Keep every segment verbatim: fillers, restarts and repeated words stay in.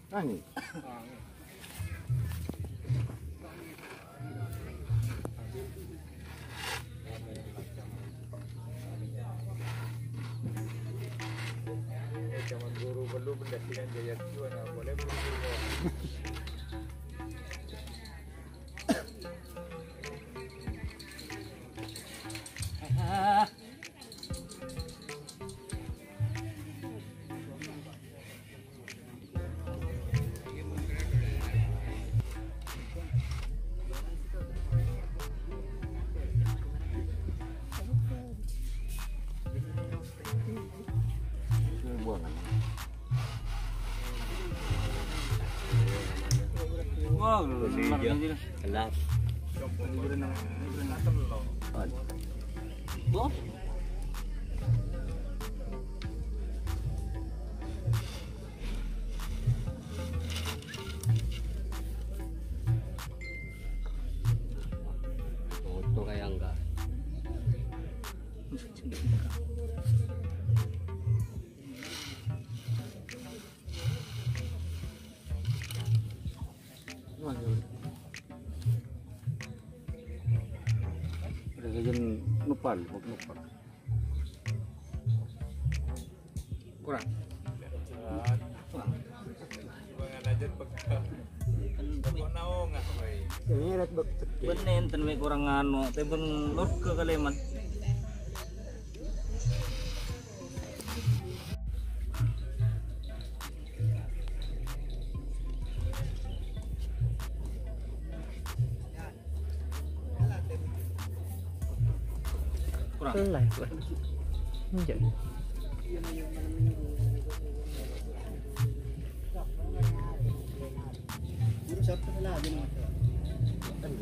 Angin. Zaman guru belum pendakian jaya tuan, boleh belum guru. Wah, kelar. Wah. Foto kayak enggak. Udah kajian nopal, nopal. Kurang. Kurang. Ini red bek. Benne enten me' kurang anu, tembang lorga kaleman. Kurang. Lah, kurang. Enggak.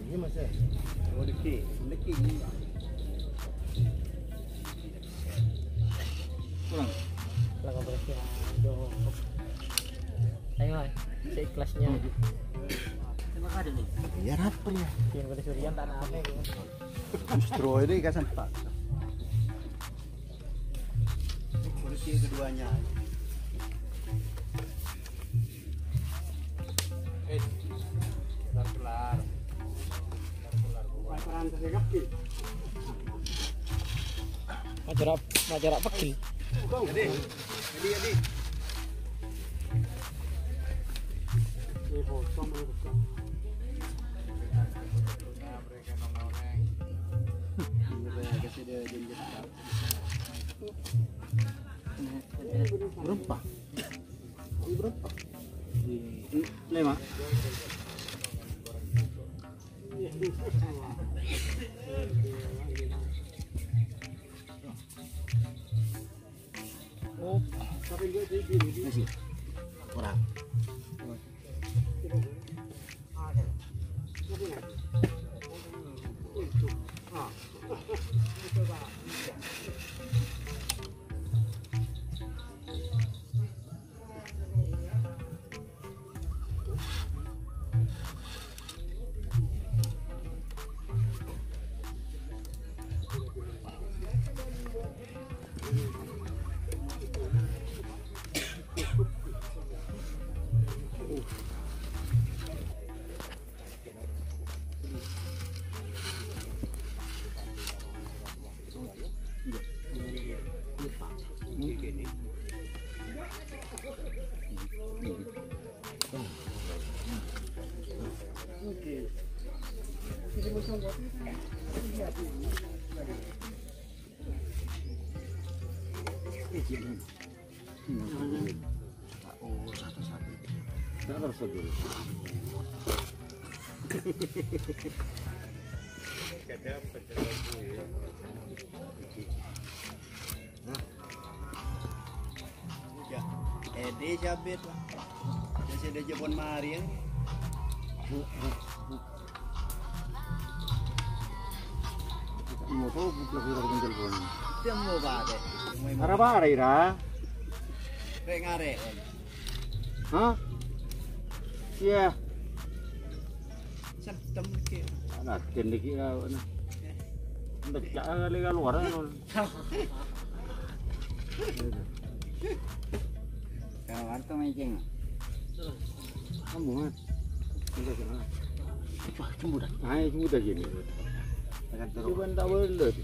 Ini, Mas, ya? Oh, deki, deki, ini. Kurang. Lah, kurang. Aduh. Ayo, Mas. Seikhlasnya. Terima kasih nih. Iya, apa ya? Yang pada Surian tanah apa ya? Justru ini kan sempat. Polisi keduanya. Eh, kelar-kelar. Kelar-kelar. Acara, acara pegel. Jadi, jadi, jadi. Ini foto, ini foto. Mereka nongkrong. Ini saya kasih dia jam. Berempat. Berempat. Lima. Oh. Masih. Kurang. Oh, satu-satu. Nggak harus dulu. Kadang bener aku ya. Nah. Ya, edi sabit lah. Ya, sih, dia jepun mari, ya. Mau tahu, buka, buka, buka, buka. Dia mau, Pak, deh. Mau, mau. Arapa, Ira? Rek ngarek. Hah? Iya. Sedem iki. Raden iki lawan. Ndek cak kali keluar ngono. Kawan tuh meceng. Sambungan. Wah, jembut. Ayo, jembut lagi ini. Cuman tak boleh.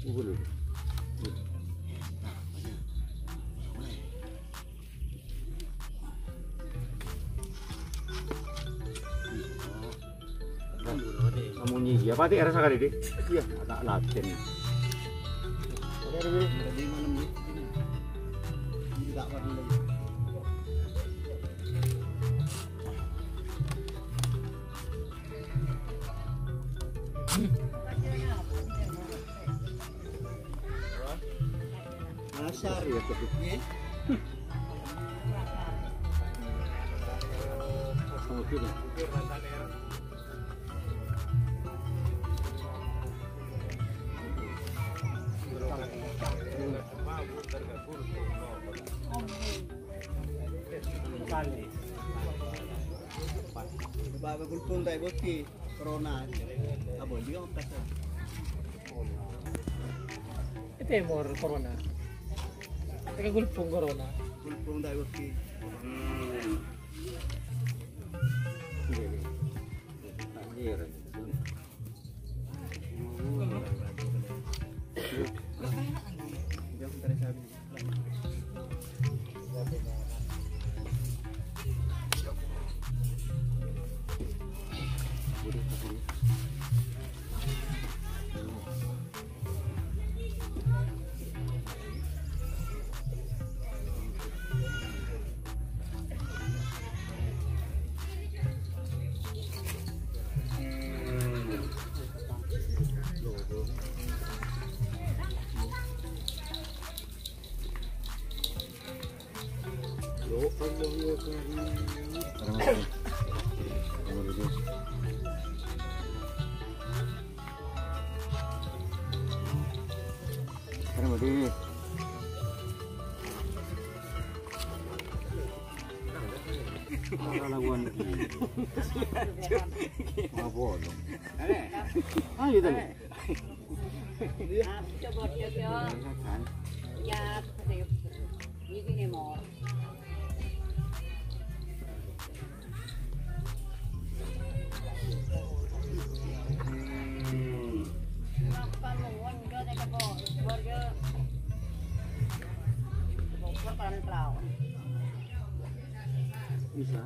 Boleh. Amun iya, pati era sakali, Dik. Iya, tak latih. Tadi malam ini. Ini tak pernah lagi. Asar ya, Pak. Nggih. Oke, dah. Pak, gulpung ta' èbâghi corona. Abon juga makasih. È tèmor corona. È gulpung corona. Gulpung ta' èbâghi. Apa dong? Ayo, tadi. Nah, coba, coba. Kan? Ya, ini gini, mau. Bisa.